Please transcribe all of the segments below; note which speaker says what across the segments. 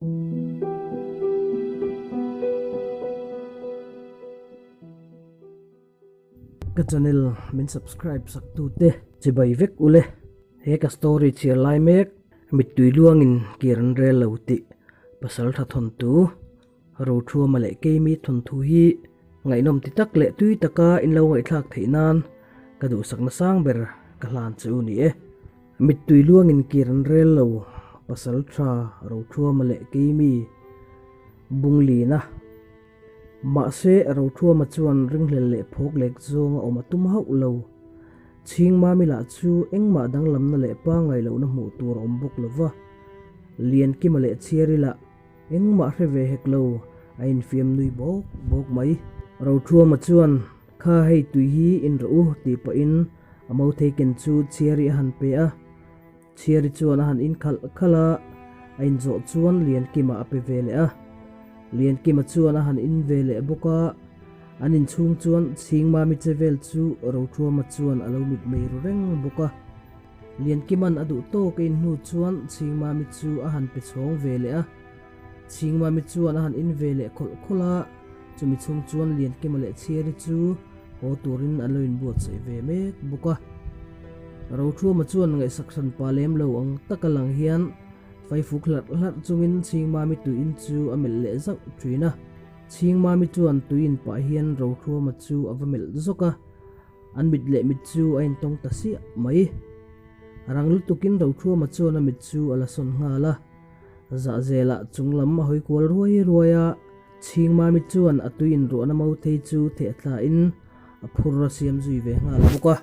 Speaker 1: Ka channel min subscribe sak tu te chibai vek ule he ka story chhiar lai mek mittui luangin kir an rel lo tih pasal tha thawn tu Rothuama leh Keimi thawnthu hi ngaihnawm ti tak leh tui taka in lo ngaihthlak theih nan ka duhsakna sang ber ka hlan che u ni e. Mittui luangin kir an rel lo pasal tha Rothuama leh Keimi Bunglina. Mahse Rothuama chuan ringhlel leh phawk lek zawng a awm a tum hauh lo. Chhingmami lah chu engmah danglamna leh pangngai lohna hmuh tur a awm bawk lo va. Liankima leh Chhiari lah Engmah hre ve hek lo, a infiam nui bawk bawk mai. Rothuama chuan, Kha hei tui hi in rawh u, tih pahin a mauthei ken chu Chhiari a han pe a. Chhiari chuan a han in khalh khalh a, a inzawh chuan Liankima a pe ve leh a. Liankima chuan a han in ve leh bawk a, an inchhung chuan Chhingmami che vel chu Rothuama chuan a lo mitmei ru reng bawk a. Liankiman a duh tawk a in hnu chuan Chhingmami chu a han pe chhawng ve leh a. Chhingmami chuan a han in ve leh khawlh khawlh a, chumi chhung chuan Liankima leh Chhiari chu haw turin an lo inbuatsaih ve mek bawk a. Rothuama chuan ngaihsak hran pa lem lo ang taka lang hian faifuk hlarh hlarh chungin Chhingmami tuiin chu a melh leh zauh thin a. Chhingmami chuan tuiin pah hian Rothuama chu a va melh zawk a. An mit leh mit chu a intawng ta siah mai. Rang lutukin Rothuama chuan a mit chu a la sawn nghal a. Zahzelah chung lam a hawi kual ruai ruai a, Chhingmami chuan a tui inruahna mauthei chu theh thlain a phur a siam zui ve nghal bawk a.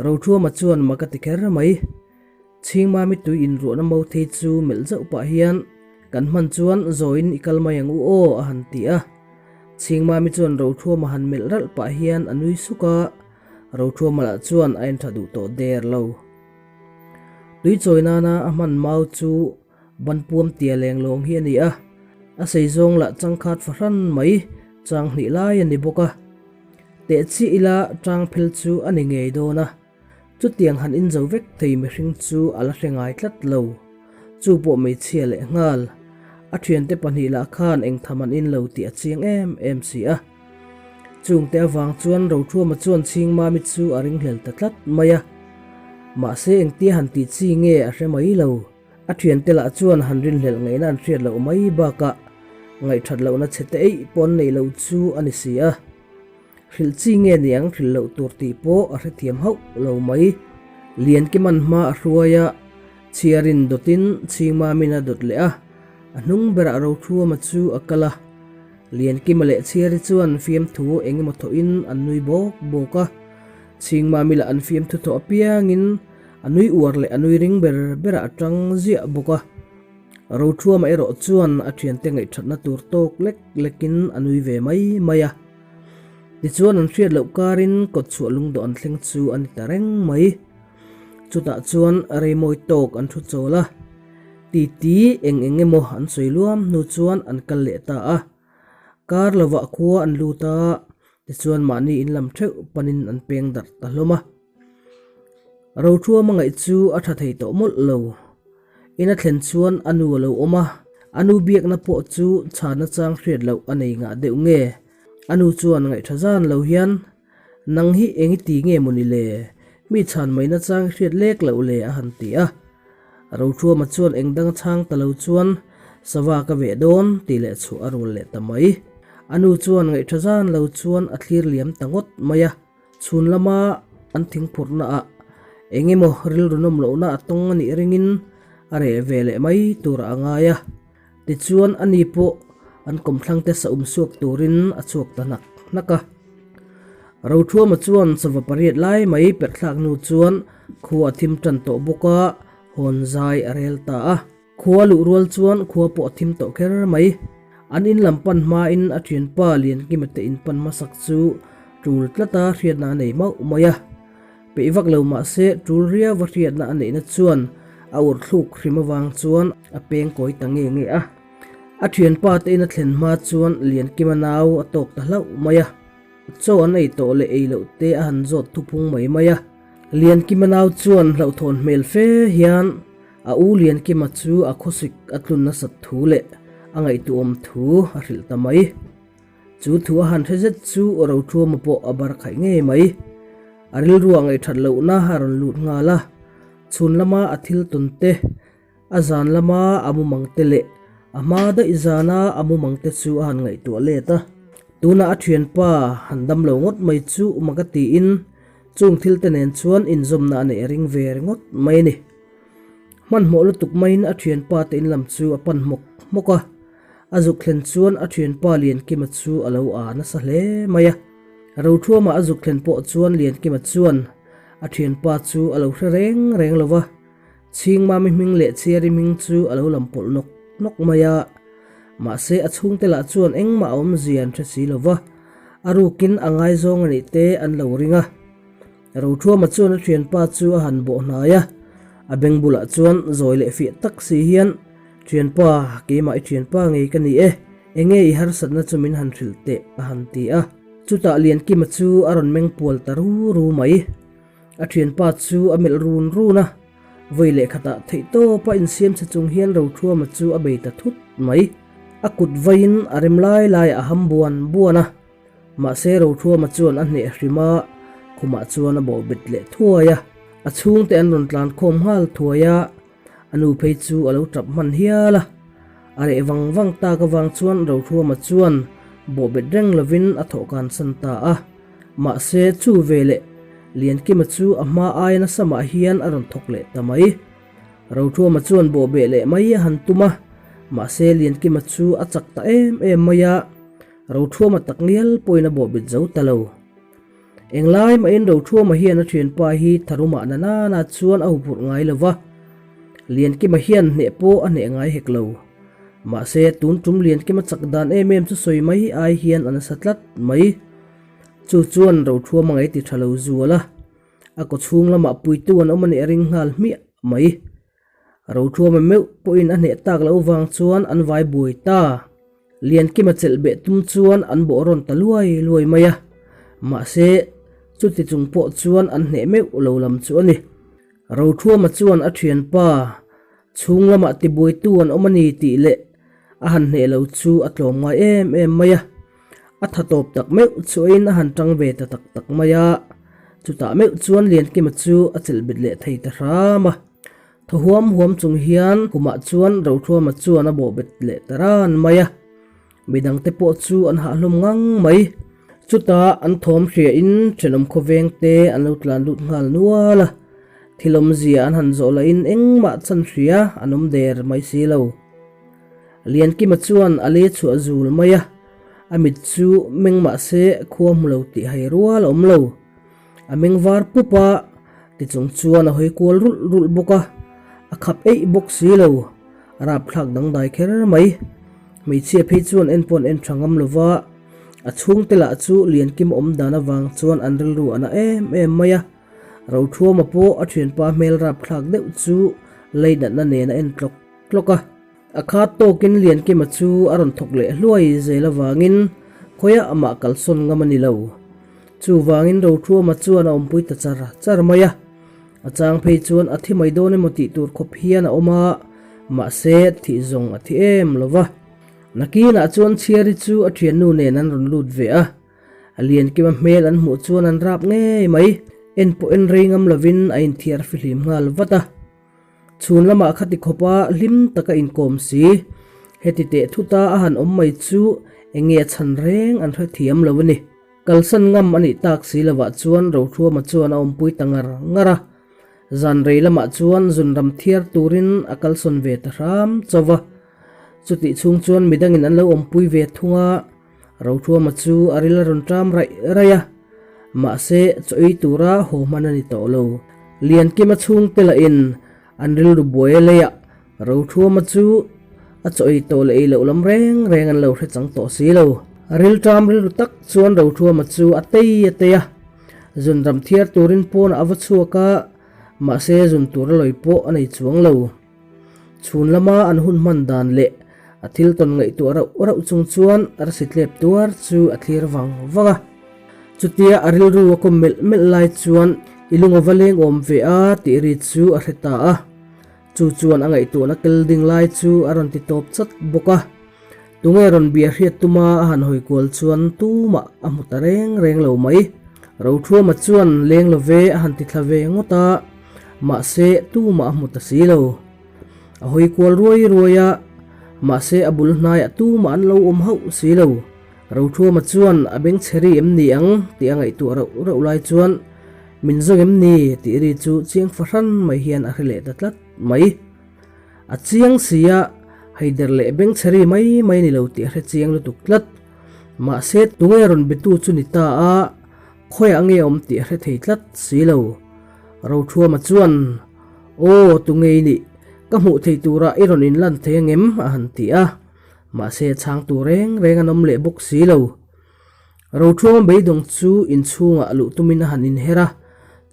Speaker 1: Rothuama chuan mak a ti kher mai. Chhingmami tui inruahna mauthei chu melh zauh pah hian, Kan hman chuan zawiin i kal mai ang u aw, a han ti a. Chhingmami chuan Rothuama han melh ralh pah hian a nui suk a, Rothuama lah chuan a en tha duh tawh der lo. Tui chawi nana a hman mau chu banpuam tia leng lawng hi a ni a, a sei zawng lah changkhat fahran mai chang hnih lai a ni bawk a. Teh chiah ila tang phel chu a ni ngei dawn a. Chutiang han inzo vek thei mihring chu a la hre ngai tlat lo. Chu pawh hmeichhia leh nghal. A thiante pahnih lah khan eng tham an in lo tih a chiang em em si a. Chungte avang chuan Rothuama chuan Chhingmami chu a ringhlel ta tlat mai a. Mahse engtia han tih chi nge a hre mai lo. A thiante lah chuan han rinhlelh ngaihna an hriat loh mai bakah ngaihthat lohna chhe te eih pawh an neih loh chu a ni si a. Hrilh chi nge niang hrilh loh tur tih pawh a hrethiam hauh lo mai. Liankiman hma a hruai a, chhiarin dawtin Chhingmamin a dawt leh a, a hnung berah Rothuama chu a kal a. Liankima leh Chhiari chuan fiamthu eng emaw thawhin an nui bawk bawk a, Chhingmami lah an fiamthu thawh apiangin a nui uar leh a nui ring ber berah a tang ziah bawk a. Rothuama erawh chuan a thiante ngaihthatna tur tawk lek lekin a nui ve mai mai a. Tichuan an hriat loh karin kawtchhuah lungdawh an thleng chu a ni ta reng mai. Chutah chuan reimawi tawk an thu chawl a, titi eng eng emaw an sawi luam hnu chuan an kal leh ta a. Kar lovah khua an lut a, tichuan mahni in lam theuh panin an peng darh ta hlawm a. Rothuama ngaih chu a tha thei tawh mawlh lo. In a thlen chuan a nu a lo awm a, a nu biakna pawh chu chhana chang hriat loh a nei ngah deuh nge? A nu chuan ngaihtha zan lo hian, Nang hi eng i ti nge maw ni le? Mi chhan maina chang i hriat lek loh le a han ti a. Rothuama chuan eng dang chhang ta lo chuan, Sava ka veh dawn tih leh chhuah a rual leh ta mai. A nu chuan ngaihtha zan lo chuan a thlir liam ta ngawt mai a. Chhun lama an thingphurhna ah eng emaw rilru nawm lohna a tawng a nih ringin a reh ve leh mai turah a ngai a. Tichuan a ni pawh an kawmthlangte sa um suak turin a chhuak ta hnak hnak a. Rothuama chuan sava pariat lai mai perhthlak hnu chuan khua a thim tan tawh bawk a, hawn zai a rel ta a. Khua luh rual chuan khua pawh a thim tawh kher mai. An in lam pan hmain a thianpa Liankima te in pan hmasak chu tul tlata hriatna a nei mauh mai a. Peih vak lo mahse tul riauva hriatna a neihna chuan a urh thluk hrim avang chuan a peng kawi ta nge nge a. A thianpa te in a thlen hma chuan Liankima nau a tawk ta hlauh mai a. Chaw an ei tawh leh ei loh te a han zawt thuphung mai mai a. Liankima nau chuan hlauhthawn hmel fe hian. A u Liankima chu a khawsik a tlun nasat thu leh a ngaihtuahawm thu a hrilh ta mai. Chu thu a han hre zet chu Rothuama pawh a bar khaih ngei mai. A rilruah ngaihthat lohna a rawn lut nghal a, chhun lama a thil tawn te, a zan lama a mumang te leh a hma daih zana a mumang te chu a han ngaihtuah let a. Tunah a thianpa han dam lo ngawt mai chu mak a tiin chung thil te nen chuan inzawmna a neih a ring ve ringawt mai a ni. Hmanhmawh lutuk maiin a thianpa te in lam chu a pan hmawk hmawk a. A zuk thlen chuan a thianpa Liankima chu a lo aa nasa hle mai a. Rothuama a zuk thlen pawh chuan Liankima chuan a thianpa chu a lo hre reng reng lo va, Chhingmami hming leh Chiari hming chu a lo lam pawlh nawk nawk mai a. Mahse a chhungte lah chuan engmah a awmzia an hre si lo va, a rukin a ngaizawng a nih te an lo ring a. Rothuama chuan a thianpa chu a han bawh hnai a, a beng bulah chuan zawi leh fiah tak si hian, Thianpa, keimah i thianpa ngei ka ni e, enge i harsatna chu min han hrilh teh a han ti a. Chutah Liankima chu a rawn meng pual ta ru ru mai. A thianpa chu a melh run run a, vawi leh khatah theihtawpa insiam chhe chung hian Rothuama chu a bei ta thut mai. A kut vaiin a rem lai laiah a ham buan buan a, Mahse Rothuama chuan a hneh hrim a, khumah chuan a bawh bet leh thuai a. A chhungte an rawn tlan khawm nghal thuai a, a nu phei chu a lo tap hman hial a. A reh vang vang tak avang chuan Rothuama chuan bawh bet reng lovin a thawh kansan ta a. Mahse chu veleh Liankima chu a hma aia nasa mah hian a rawn thawk leh ta mai. Rothuama chuan bawh beh leh mai a han tum a, mahse Liankima chu a chak ta em em mai a. Rothuama tak ngial pawhin a bawhbet zo ta lo. Englai mahin Rothuama hian a thianpa hi tharumah na nana chuan a huphurh ngai lo va, Liankima hian hneh pawh a hneh ngai hek lo. Mahse, tun tum Liankima chak dan em em chu sawi mai ai hian a nasa tlat mai. Chu chuan Rothuama ngei ti tha lo zual a, a kawchhung lamah puitu an awm a nih a ring nghal hmiah mai. Rothuama meuh pawhin a hneh tak loh vang chuan an vai buai ta. Liankima chelh beh tum chuan an bawh rawn ta luai luai mai a, mahse chuti chung pawh chuan an hneh meuh lo lam chu a ni. Rothuama chuan a thianpa chhung lamah tibuaitu an awm a ni tih leh a han hneh lo chu a tlawm ngai em em mai a. A tha tawp tak meuh chuain a han tang ve ta tak tak mai a, chutah meuh chuan Liankima chu a chelh bet leh thei ta hram a. Thaw huam huam chung hian kumah chuan Rothuama chuan a bawh bet leh ta ran mai a, midangte pawh chu an hah hlawm ngang mai. Chutah an thawm hriain thenawm khawveng te an lo tlan lut nghal nual a, thil awmzia an han zawh lahin engmah chan hria an awm der mai si lo. Liankima chuan a le chhuah zul mai a, a mit chu meng mah se khua hmu lo tih hai rual a awm lo. A meng var pup a, tichung chuan a hawi kual rulh rulh bawk a, a khap eih bawk si lo, a rapthlak dangdai kher mai. Hmeichhia phei chuan en pawh an en tha ngam lo va, a chhungte lah chu Liankima awm dan avang chuan an rilru a na em em mai a, Rothuama pawh a thianpa hmel rapthlak deuh chu leinatna nen a en tlawk tlawk a. A khat tawkin Liankima chu a rawn thawk leh hluai zel avangin khawiah amah kalsawn ngam a ni lo. Chuvangin Rothuama chuan a awmpui ta char char mai a. A chang phei chuan a thi mai dawn emaw tih tur khawp hian a awm a, mahse thih zawng a thi em lo va. Nakinah chuan Chhiari chu a thiannu nen an rawn lut ve a. A Liankima hmel an hmuh chuan an rap ngei mai. En pawh en rei ngam lovin a inthiar fihlim nghal vat a. Chhun lamah khati khawpa hlim taka inkawm si, heti teh thuta a han awm mai chu eng nge a chhan reng an hrethiam lo a ni. Kalsan ngam a nih tak si lovah chuan Rothuama chuan a awmpui ta ngar ngar a. Zan rei lamah chuan zunram thiar turin a kalsawn ve ta hram chauh va. Chutih chhung chuan midangin an lo awmpui ve thung a, Rothuama chu a ril a rawn ṭam raih raih a, mahse chaw ei tura haw hman a ni tawh lo. Liankima chhungte lahin an rilru buai a lei a, Rothuama chu a chaw ei tawh leh ei loh lam reng reng an lo hre chang tawh si lo. Ril ṭam rilru tak chuan Rothuama chu a tei a tei a, zunram thiar turin pawnah a va chhuak a, mahse zun tura lawi pawh a nei chuang lo. Chhun lama an hun hman dan leh a thil tawn ngaihtuah rauh rauh chung chuan arsi tlep tuar chu a thlir vang vang a. Chutia a rilru a kawm melh melh lai chuan i lunga va leng awm ve a tih ri chu a hre ta a. Chu chuan a ngaihtuahna kel ding lai chu a rawn ti tawp chat bawk a. Tunge rawn bia hriat tuma a han hawi kual chuan tumah a hmu ta reng reng lo mai. Rothuama chuan leng lo ve a han ti thla ve ngawt a, mahse tumah a hmu ta si lo. A hawi kual ruai ruai a, mahse a bul hnaiah tumah an lo awm hauh si lo. Rothuama chuan a beng chhe ri em ni ang tih a ngaihtuah rauh rauh lai chuan min zawng em ni tih ri chu chiang fahran mai hian a hre leh ta tlat mai. A chiang si a, hei der leh beng chhe ri mai mai ni lo tih a hre chiang lutuk tlat. Mahse tunge rawn betu chu ni ta a, khawiah nge awm tih a hre thei tlat si lo. Rothuama chuan, Aw, tunge i nih? Ka hmuh thei turah i rawn inlan thei angem? a han ti a. Mahse chhangtu reng reng an awm leh bawk si lo. Rothuama beidawng chu inchhungah luh tumin a han inher a,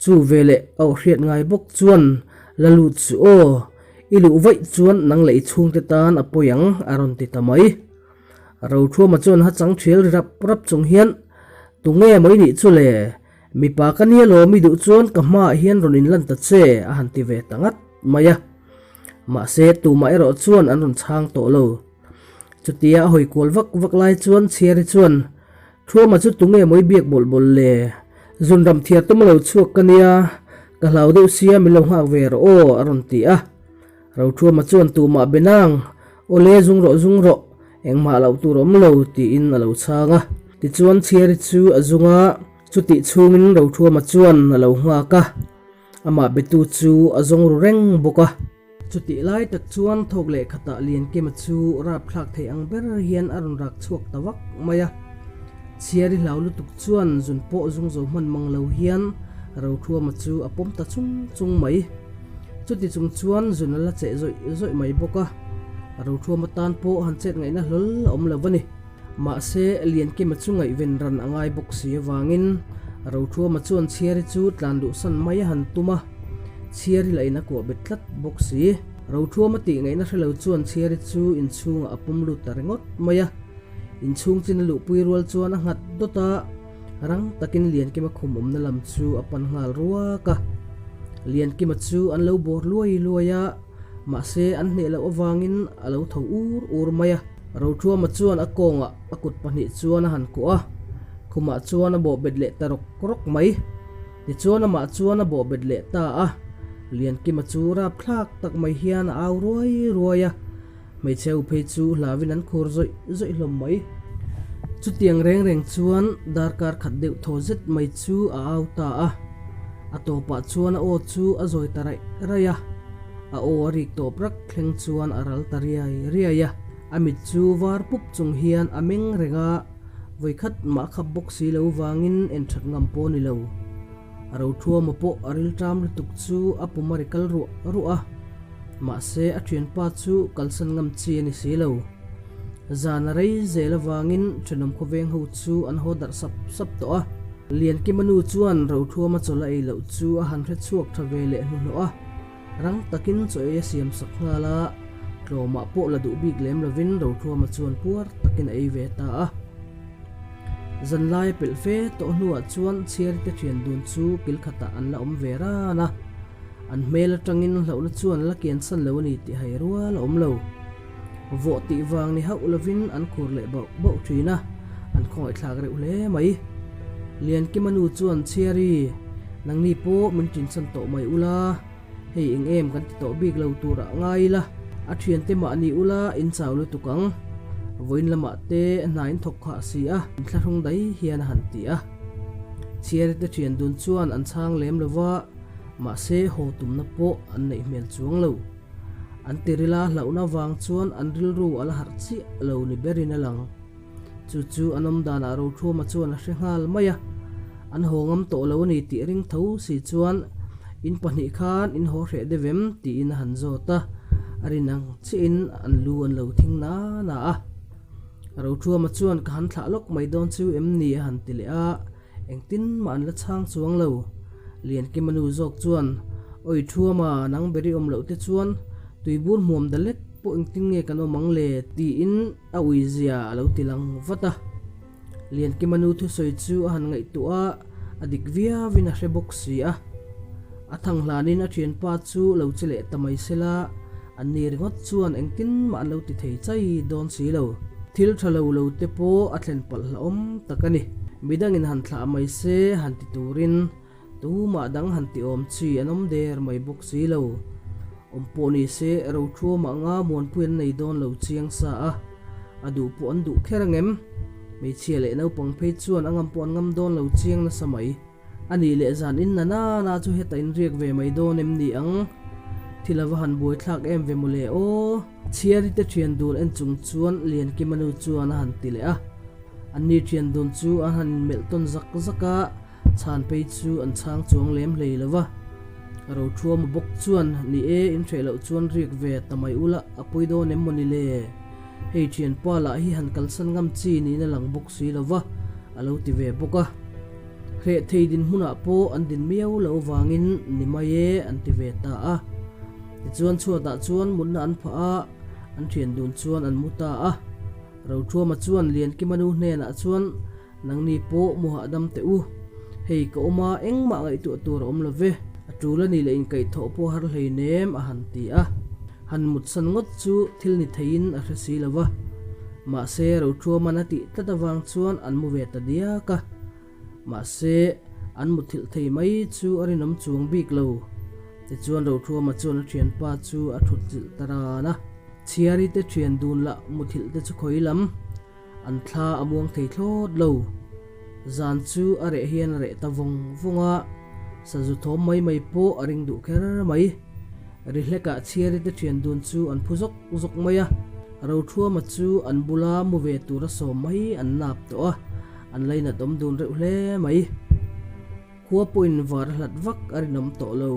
Speaker 1: chu veleh a aw hriat ngai bawk chuan la lut suh aw, i luh vaih chuan nang leh i chhungte tan a pawi ang a rawn ti ta mai. Rothuama chuan ha chang thial ri rap rap chung hian, Tunge maw i nih chu le? Mipa ka nia lawm i duh chuan ka hmaah hian rawn inlan ta che a han ti ve ta ngat mai a. Mahse tumah erawh chuan an rawn chhang tawh lo. Chutia a hawi kual vak vak lai chuan Chhiari chuan, Thuama chu tunge mawi biak bawlh bawlh le? Zunram thiar tum a lo chhuak ka nia, ka hlau deuh sia min lo nghak ve rawh aw a rawn ti a. Rothuama chuan tumah be nang, Aw le zung rawh zung rawh, engmah loh tur awm lo tiin a lo chhang a. Tichuan Chhiari chu a zung a, chutih chhungin Rothuama chuan a lo nghak a, amah betu chu a zawng ru reng bawk a. Chutih lai tak chuan thawk leh khatah Liankima chu rapthlak thei ang ber hian a rawn rak chhuak ta vak mai a. Chhiari hlau lutuk chuan zun pawh zung zo hman mang lo hian Rothuama chu a pawm ta chung chung mai. Chuti chung chuan zun a la cheh zawih zawih mai bawk a. Rothuama tan pawh han chet ngaihna hlawl a awm lo a ni. Mahse, Liankima chu ngaihven ran a ngai bawk si avangin Rothuama chuan Chhiari chu tlan luhsan mai a han tum a. Chhiari lah in a kuah bet tlat bawk si. Rothuama tih ngaihna hre lo chuan Chhiari chu inchhungah a pum lut ta ringawt mai a. Inchhung chin a luhpui rual chuan a nghat dawt a, rang takin Liankima khum awmna lam chu a pan nghal ruak a. Liankima chu an lo bawr luai luai a, mahse an hneh loh avangin a lo tho ur ur mai a. Rothuama chuan a kawngah a kut pahnih chuan a han kuah a, khumah chuan a bawhbet leh ta rawk rawk mai. Tichuan amah chuan a bawhbet leh ta a, Liankima chu rapthlak tak mai hian a au ruai ruai a, hmeichhe ho phei chu hlauin an khur zawih zawih hlawm mai. Chutiang reng reng chuan darkar khat deuh thaw zet mai chu a au ta a, a tawpah chuan a aw chu a zawi ta raih raih a, a aw a rik tawp rak thleng chuan a ral ta riai riai a, a mit chu var pup chung hian a meng reng a, Vawikhat mah khap bawk si lo vangin en that ngam pawh ni lo. A rothuama pawh a rilṭam lutuk chu a pum a ri kal ruah ruah a, mahse a ṭhianpa chu kalsan ngam chi a ni si lo. Zan a rei zel avangin ṭhenawm khawveng ho chu an haw darh sap sap tawh a. Liankima nu chuan rothuama chawlh a ei loh chu a han hre chhuak ṭha ve leh hnuhnawh a. Rang takin chaw ei a siam sak nghal a, tlawmah pawh la duh bik lem lovin Rothuama chuan puar takin a ei ve ta a. Zanlai a pelh fe tawh hnuah chuan Chhiarite thian dun chu kil khatah an la awm ve ran a, an hmel atangin hlauhna chuan la kiansan lo a ni tih hai rual a awm lo. Vawh tih vang ni hauh lovin an khur leh bauh bauh thin a, an khawngaihthlak reuh hle mai. Liankima nu chuan Chhiari, nangni pawh min tinsan tawh mai ula, hei eng em kan ti tawh bik lo tur ah ngai ila, a thiante mahni ula in chau lutuk ang. Vawiin lamah te hna in thawk khah si a, inthlahrung dai hian a han ti a. Chhiari te thian dun chuan an chhang lem lova, mahse haw tumna pawh an neih hmel chuang lo. An tirila hlauhna vang chuan an rilru a la harh chiah lo ni berin a lang. Chu chu an awm danah Rothuama chuan a hre nghal mai a, an haw ngam tawh lo a ni tih ring tho si chuan in pahnih khan in haw hreh deuh em tiin a han zawt a, a rin ang chiahin an lu an lo thing na na a. Rothuama chuan ka han thlah lawk mai dawn chu em ni a han ti leh a. Engtin mah an la chhang chuang lo. Liankima nu zawk chuan, Awi Thuama, nang beri awm loh te chuan tuibur hmuam da lek pawh engtin nge kan awm ang le? tiin a ui zia a lo ti lang vat a. Liankima nu thusawi chu a han ngaihtuah a, a dik viauin a hre bawk si a. A thang hlanin a thianpa chu lo che leh ta mai sela, an ni ringawt chuan engtin mah an lo ti thei chai dawn si lo. Thil tha lo lo te pawh a thlen palh hlauhawm tak a ni. Midangin han thlah mai se han ti turin Tumah dang han ti awm chi an awm der mai bawk si lo. Awm pawh ni se Rothuama anga muanpui an nei dawn lo chiang sa a, a duh pawh an duh kher angem? Hmeichhia leh naupang phei chuan a ngam pawh an ngam dawn lo chiang nasa mai. A nih leh zan in na na na chu heta in riak ve mai dawn em ni ang? Thil a va han buaithlak em ve mawle aw. Chhiari te thian dun en chung chuan Liankima nu chuan a han ti leh a. Anni thian dun chu an han inmelh tawn zak zak a. Chhan phei chu an chhang chuang lem hlei lo va. Rothuama bawk chuan, Ni e, in hreh loh chuan riak ve ta mai ula, a pawi dawn em mawni le? Hei thianpa lah hi han kalsan ngam chi niin a lang bawk si lo va, a lo ti ve bawk a. Hreh thei dinhmunah pawh an din miau loh avangin ni mai e, an ti ve ta a. Tichuan chhuatah chuan mutna an phah a, an thian dun chuan an mu ta a. Rothuama chuan Liankima nu hnenah chuan, Nangni pawh mu hahdam teh u. Hei ka awm a, engmah ngaihtuah tur a awm lo ve. A tul a nih leh inkaihthawh pawh har hlei nem a han ti a. Han mutsan ngawt chu thil ni theiin a hre si lo va. Mahse, Rothuaman a tih tlat avang chuan an mu ve ta diak a. Mahse, an muthilh thei mai chu a rinawm chuang bik lo. Tichuan Rothuama chuan a thianpa chu a thut chilh ta ran a. Chhiari te thian dun lah muthilh te chu khawi lam. An thla a muang thei thlawt lo. Zan chu a reh hian a reh ta vawng vawng a, sazu thawm mai mai pawh a ring duh kher mai. Ri hlekah chhiari te thian dun chu an phu zawk zawk mai a, Rothuama chu an bula mu ve tura sawm mai an nap tawh a, an lainat awm dun reuh hle mai. Khua pawhin var a hlat vak a rinawm tawh lo.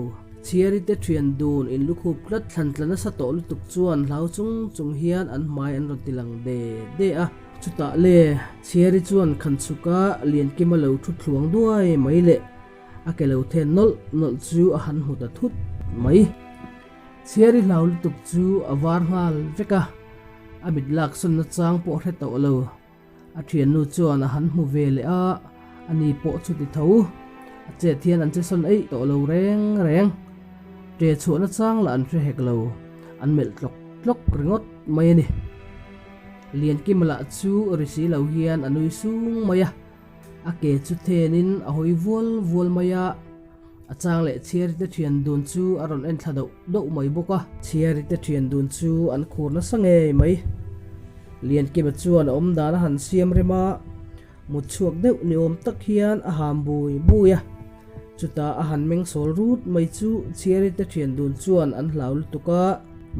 Speaker 1: Chhiari te thian dun in lukhup tlat thlan tla nasa tawh lutuk chuan hlau chung chung hian an hmai an rawn ti lang de de a. Chutah le, Chhiari chuan khan chhuka Liankima lo thu thluang duai mai leh a ke lo then nawlh nawlh chu a han hmu ta thut mai. Chhiari hlau lutuk chu a var nghal vek a, a mit laksawn nachang pawh a hre tawh lo. A thiannu chuan a han hmu ve leh a, ani pawh chu ti tho. A chet hian an che sawn eih tawh lo reng reng. Ṭe chhuahna chang lah an hre hek lo, an melh tlawk tlawk ringawt mai a ni. Liankima lah chu ri si lo hian a nui sung mai a, a ke chu thenin a hawi vual vual mai a. A chang leh Chhiari te thian dun chu a rawn en thla doh doh mai bawk a. Chhiari te thian dun chu an khur nasa ngei mai. Liankima chuan a awm dan a han siam rem a, mut chhuak deuh ni awm tak hian a ham bui bui a. Chutah a han meng sawl rut mai chu Chhiari te thian dun chuan an hlau lutuk a,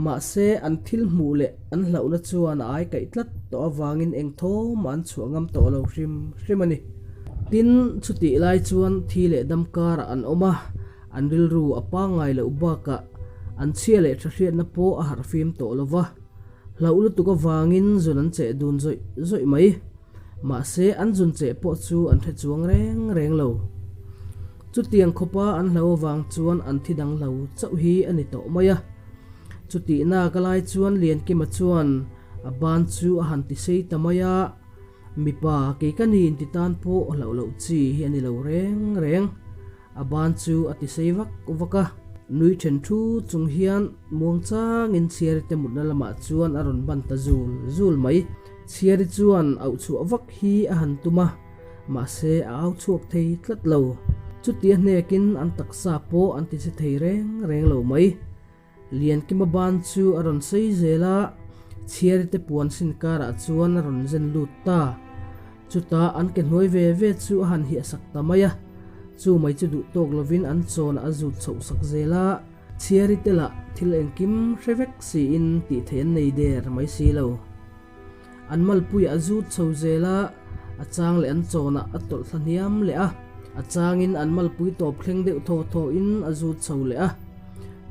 Speaker 1: mahse an thil hmuh leh an hlauhna chuan a ai kaih tlat tawh avangin eng thawm an chhuah ngam tawh lo hrim hrim a ni. Tin, chutih lai chuan thi leh dam karah an awm a, an rilru a pangngai loh bakah an chhia leh tha hriatna pawh a harh fim tawh lo va, hlauh lutuk avangin zun an cheh dun zawih zawih mai. Mahse, an zun cheh pawh chu an hre chuang reng reng lo. Chutiang khawpa an hlo avang chuan an thi dang hlo chauh hi a ni tawh mai a. Chutih nak lai chuan Liankima chuan a ban chu a han ti sei ta mai a. Mipa kei ka ni inti tan pawh hlauh loh chi hi a ni lo reng reng. A ban chu a ti sei vak vak a. Nui then thu chung hian muang changin Chhiari te mutna lamah chuan a rawn ban ta zul zul mai. Chhiari chuan auh chhuah vak hi a han tum a, mahse a au chhuak thei tlat lo. Chutia hnekin an taksa pawh an ti che thei reng reng lo mai. Liankima ban chu a rawn sawi zel a, chhiari te puan sin karah chuan a rawn zen lut ta. Chutah an ke hnuai ve ve chu a han hiah sak ta mai a, chu mai chu duh tawk lovin an chawnah a zut chhoh sak zel a, chhiari te lah thil engkim hre vek siin tih theih an nei der mai si lo. An malpuiah a zut chho zel a, a chang leh an chawnah a tawlh thla hniam leh a, a changin an malpui tawp thleng deuh thaw thawhin a zut chho leh a.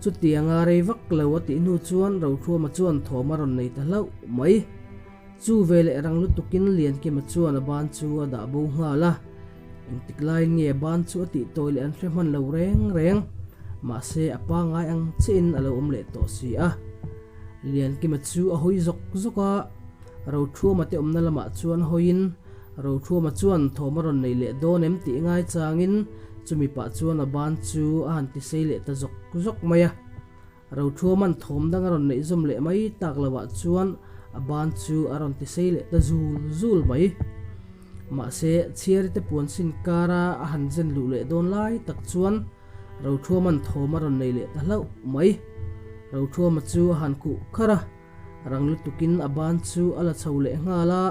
Speaker 1: Chutianga rei vak lo a tih hnu chuan Rothuama chuan thawm a rawn nei ta hlauh mai. Chu veleh rang lutukin Liankima chuan a ban chu a dah bo nghal a, engtik laiin nge ban chu a tih tawi leh an hre hman lo reng reng. Mahse a pangngai ang chiahin a lo awm leh tawh si a. Liankima chu a hawi zawk zawk a, Rothuama te awmna lamah chuan hawiin Rothuama chuan thawm a rawn nei leh dawn em tih ngaichangin Chumi pah chuan a ban chu a han ti sei leh ta zawk zawk mai a. Rothuaman thawm dang a rawn neih zawm leh mai tak loah chuan a ban chu a rawn ti sei leh ta zul zul mai. Mahse, chhiari te puan sin kara a han zen luh leh dawn lai tak chuan Rothuaman thawm a rawn nei leh ta hlauh mai. Rothuama chu a han khuh kharh a, rang lutukin a ban chu a la chho leh nghal a.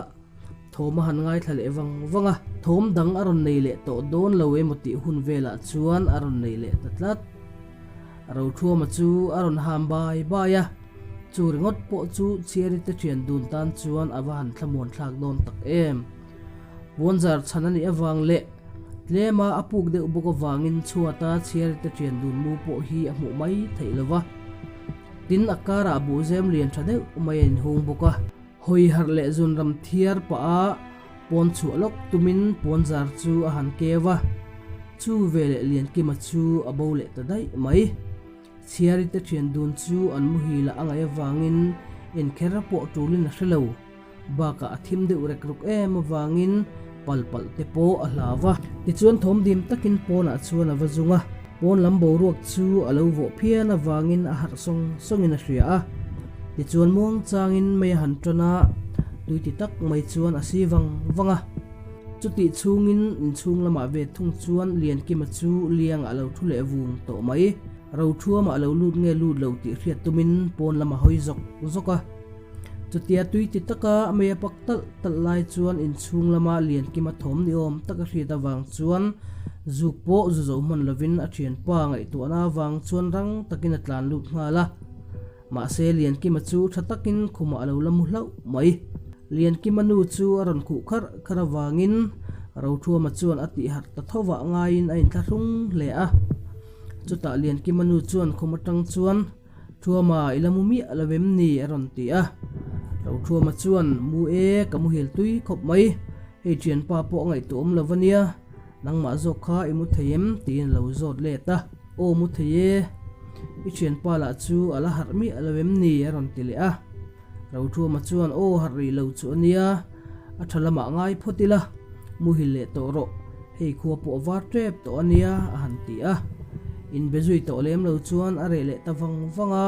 Speaker 1: Thawm a han ngaithla leh vang vang a, thawm dang a rawn nei leh tawh dawn lo emaw tih hun velah chuan a rawn nei leh ta tlat. Rothuama chu a rawn ham bai bai a, chu ringawt pawh chu Chhiari te thian dun tan chuan a va han thlamuan thlak dawn tak em. Puanzar chhan a nih avang leh tlema a puk deuh bawk avangin chhuata Chhiari te thian dun mu pawh hi a hmuh mai theih lo va. Tin, a karah buhzem lian tha deuh mai a inhung bawk a. Hawi harh leh zun ram thiar pah a pawn chhuah lawk tumin pawn zar chu a han keu a, chu veleh Liankima chu a bo leh ta daih mai. Chhiari te thian dun chu an muhil a angaih avangin inkher pawh tulin a hre lo. Bakah a thim deuh rek ruk em avangin pal palh te pawh a hlau a. Tichuan thawm dim takin pawnah chuan a va zung a, pawn lam boruak chu a lo vawh phian avangin a harh sawng sawngin a hria a. Tichuan muangchangin mei a han tan a, tui ti tak mai chuan a si vang vang a. Chutih chhungin inchhung lamah ve thung chuan Liankima chu liangah a lo thu leh vung tawh mai. Rothuamah a lo lut nge lut lo tih hriat tumin pawn lam a hawi zawk zawk a. Chutia tui ti taka mei a pak talh talh lai chuan inchhung lama Liankima thawm ni awm taka hriat avang chuan zuk pawh zu zo hman lovin a thianpa ngaihtuahna avang chuan rang takin a tlan lut nghal a. Mahse Liankima chu tha takin khumah a lo la mu hlauh mai. Liankima nu chu a rawn khuh kharh kharh avangin Rothuama chuan a tih harh ta tho vah ngaiin a inthlahrung hle a. Chutah Liankima nu chuan khum atang chuan, Thuama, i la mu miah lo em ni? a rawn ti a. Rothuama chuan, Mu e, ka muhil tui khawp mai. Hei thianpa pawh a ngaihtuah awm lo va nia. Nangmah zawk kha i mu thei em? tiin a lo zawt let a. Aw mu thei e, i thianpa lah chu a la harh miah lo em ni? a rawn ti leh a. Rothuama chuan aw harh rih lo chu a nia, a tha lamah ngai phawt ila, muhil leh tawh rawh, hei khua pawh a var tep tawh a nia a han ti a. Inbe zui tawh lem lo chuan a reh leh ta vang vang a.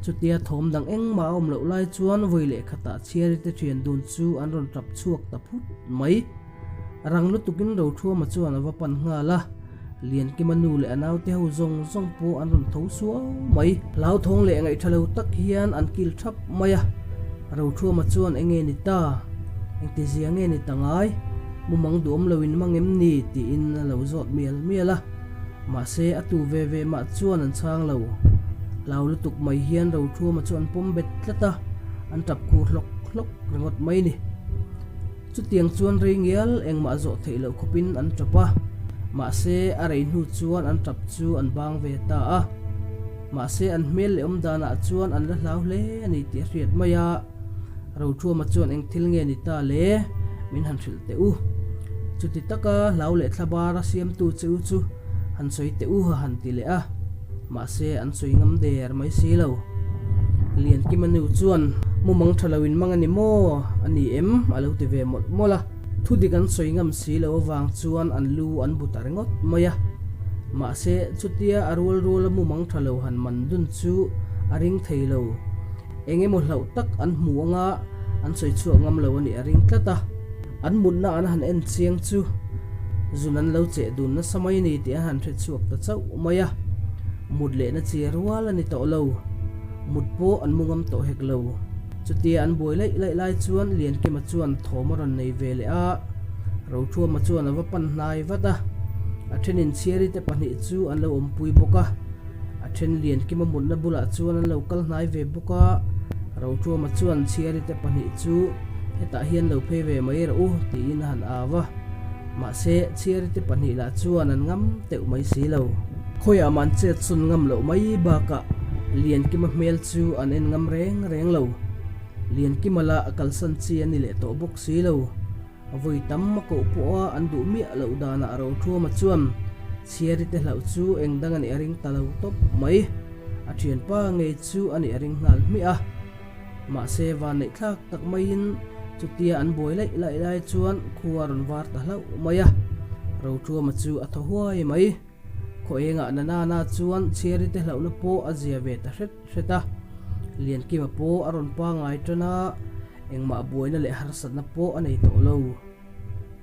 Speaker 1: Chutia thawm dang engmah a awm loh lai chuan vawi leh khatah chhiari te thian dun chu an rawn tap chhuak ta phut mai. Rang lutukin Rothuama chuan a va pan nghal a, Liankima nu leh a naute ho zawng zawng pawh an rawn tho suau mai. Hlauthawng leh ngaihtha lo tak hian an kil thap mai a, Rothuama chuan enge ni ta? Engtizia nge ni ta ngai? Mumang duhawm loin mang em ni? tiin a lo zawt mial mial a. Mahse, a tu ve ve mah chuan an chhang lo. Hlau lutuk mai hian Rothuama chu an pawm bet tlat a, an tap khur hlawk hlawk ringawt mai ni. Chutiang chuan rei ngial engmah zawh theih loh khawpin an tap a, mahse, a rei hnu chuan an tap chu an bang ve ta a. Mahse, an hmel leh awm danah chuan an la hlau hle a ni tih a hriat mai a. Rothuama chuan eng thil nge ni ta le? Min han hrilh teh u. Chuti taka hlau leh thlabar a siamtu che u chu han sawi teh u a han ti leh a. Mahse an sawi ngam der mai si lo. Liankima nu chuan mumang tha lo in mang a ni maw? A ni em? A lo ti ve mawlh mawlh a. Thudik an sawi ngam si lo avang chuan an lu an bu ta ringawt mai a. Mahse chutia a rual ruala mumang tha lo han man dun chu a ring thei lo. Eng emaw hlauh tak an hmu anga an sawi chhuak ngam lo a nih a ring tlat a. An mutna an han en chiang chu zun an lo cheh dun nasa mai a ni tih an han hre chhuak ta chauh mai a. Mut lehna chi rual a ni tawh lo. Mut pawh an mu ngam tawh hek lo. Chutia an buai laih laih lai chuan Liankima chuan thawm a rawn nei ve leh a. Rothuama chuan a va pan hnai vat a. A thenin chhiari te pahnih chu an lo awmpui bawk a. A then lian Kima mutna bulah chuan an lo kal hnai ve bawk a, Rothuama chuan Chhiari te pahnih chu hetah hian lo phei ve mai rawh u tiin a han au a. Mahse, Chhiari te pahnih lah chuan an ngam teuh mai si lo. Khawiah mah an chet sawn ngam loh mai bakah Liankima hmel chu an en ngam reng reng lo. Liankima lah a kalsan chi a ni leh tawh bawk si lo. A vawi tam a koh pawh a an duh miah loh danah Rothuama chuan Chhiari te hlauh chu eng dang a nih a ring ta lo tawp mai. A thianpa ngei chu a nih a ring nghal hmiah a. Mahse vanneih thlak tak maiin chutia an buai laih laih lai chuan khua a rawn var ta hlauh mai a. Roṭuama chu a thaw huai mai. Khaw engah na nana chuan Chhiari te hlauhna pawh a zia ve ta hret hret a. Liankima pawh a rawn pangai tan a, engmah buaina leh harsatna pawh a nei tawh lo.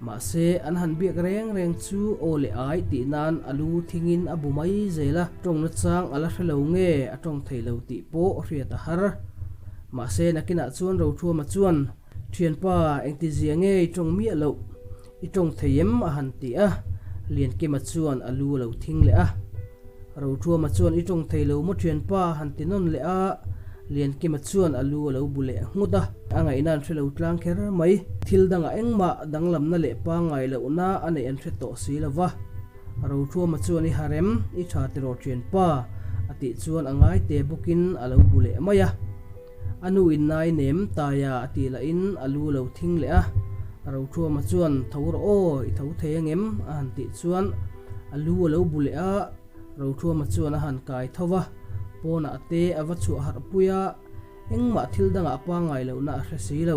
Speaker 1: Mahse, an han biak reng reng chu aw leh ai tih nan a lu thingin a bu mai zel a, tawngna chang a la hre lo nge a tawng thei lo tih pawh hriat a har. Mahse, nakinah chuan Rothuama chuan, Thianpa, engtizia nge i tawng miah loh? I tawng thei em? a han ti a, Liankima chuan a lu a lo thing leh a. Rothuama chuan i tawng thei lo maw thianpa a han ti nawn leh a, Liankima chuan a lu a lo bu leh nghut a, a ngaihna an hre lo tlang kher mai. Thil dangah engmah danglamna leh pangngai lohna a neih an hre tawh si lo va. Rothuama chuan i harem, i tha tiraw thianpa a tih chuan a ngai te bawkin a lo bu leh mai a. A nu in nai nem taia a tih lahin a lu a lo thing leh a, Rothuama chuan tho rawh aw, i tho thei angem? a han tih chuan a lu a lo bu leh a, Rothuama chuan a han kai tho va, pawnah te a va chhuah harh pui a, engmah thil dangah pangngai lohna a hre si lo.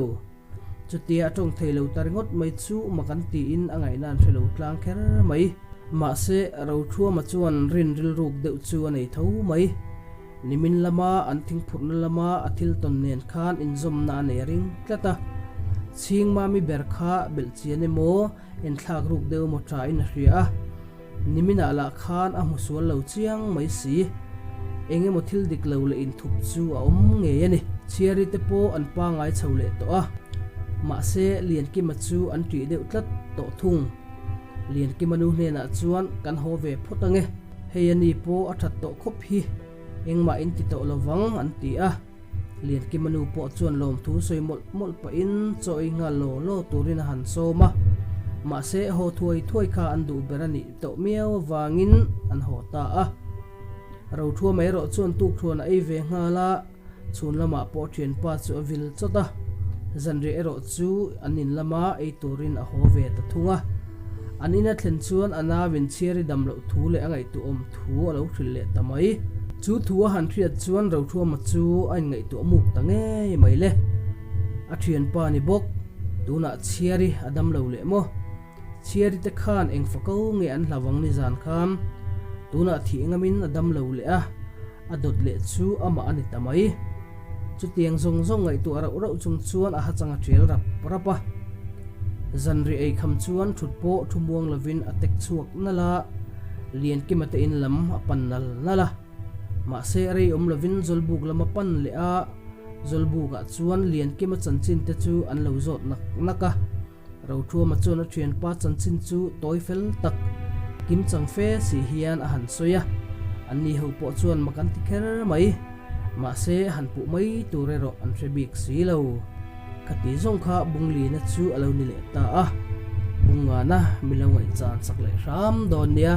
Speaker 1: Chutia a tawng thei lo ta ringawt mai chu mak an tiin a ngaihna an hre lo tlang kher mai. Mahse, Rothuama chuan rin rilruk deuh chu a nei tho mai. Nimin lama an thingphurhna lama a thil tawn nen khan inzawmna a nei ring tlat a. Chhingmami ber kha belh chian emaw, enthlak ruk deuh emaw thain a hria a. Niminah lah khan a hmu sual lo chiang mai si. Eng emaw thil dik lo leh inthup chu a awm ngei a ni. Chhiari te pawh an pangai chho leh tawh a. Mahse, Liankima chu an ṭih deuh tlat tawh thung. Liankima nu hnenah chuan kan haw ve phawt ange. Hei a ni pawh a ṭhat tawh khawp hi. Engmah in ti tawh lovang an ti a. Liankima nu pawh chuan lawmthu sawi mawlh mawlh pahin chaw ei nghal law law turin a han sawm a. Mahse, haw thuai thuai kha an duh ber a nih tawh miau avangin an haw ta a. Rothuama erawh chuan tukthuan a ei ve nghal a, chhun lamah pawh thianpa chu a vil chawt a. Zanriah erawh chu an in lama ei turin a haw ve ta thung a. An ina thlen chuan a nauin chhiari dam loh thu leh a ngaihtuahawm thu a lo hrilh leh ta mai. Chu thu a han hriat chuan Rothuama chu a inngaihtuah muk ta ngei mai le. A thianpa ni bawk, tunah chhiari a dam lo leh maw? Chhiari te khan eng fako nge an hlau ang nizan khan? Tunah thih ngamin a dam lo leh a, a dawt leh chu amah a ni ta mai. Chutiang zawng zawng ngaihtuah rauh rauh chung chuan a hachang a tial rap rap a. Zanri ei kham chuan thut pawh thu muang lovin a tek chhuak nalh a, Liankima te in lam a pan nal nalh a. Mahse rei awm lovin Zawlbuk lam a pan leh a, Zawlbukah chuan Liankima chanchin te chu an lo zawt nak nak a. Rothuama chuan a thianpa chanchin chu tawi fel tak, kim chang fe si hian a han sawi a, anni ho pawh chuan mak an ti kher mai. Mahse, han puh mai tur erawh an hre bik si lo. Khati zawng kha Bunglina chu a lo ni leh ta a, Bungngana mi lo ngaihchan sak leh hram dawn nia.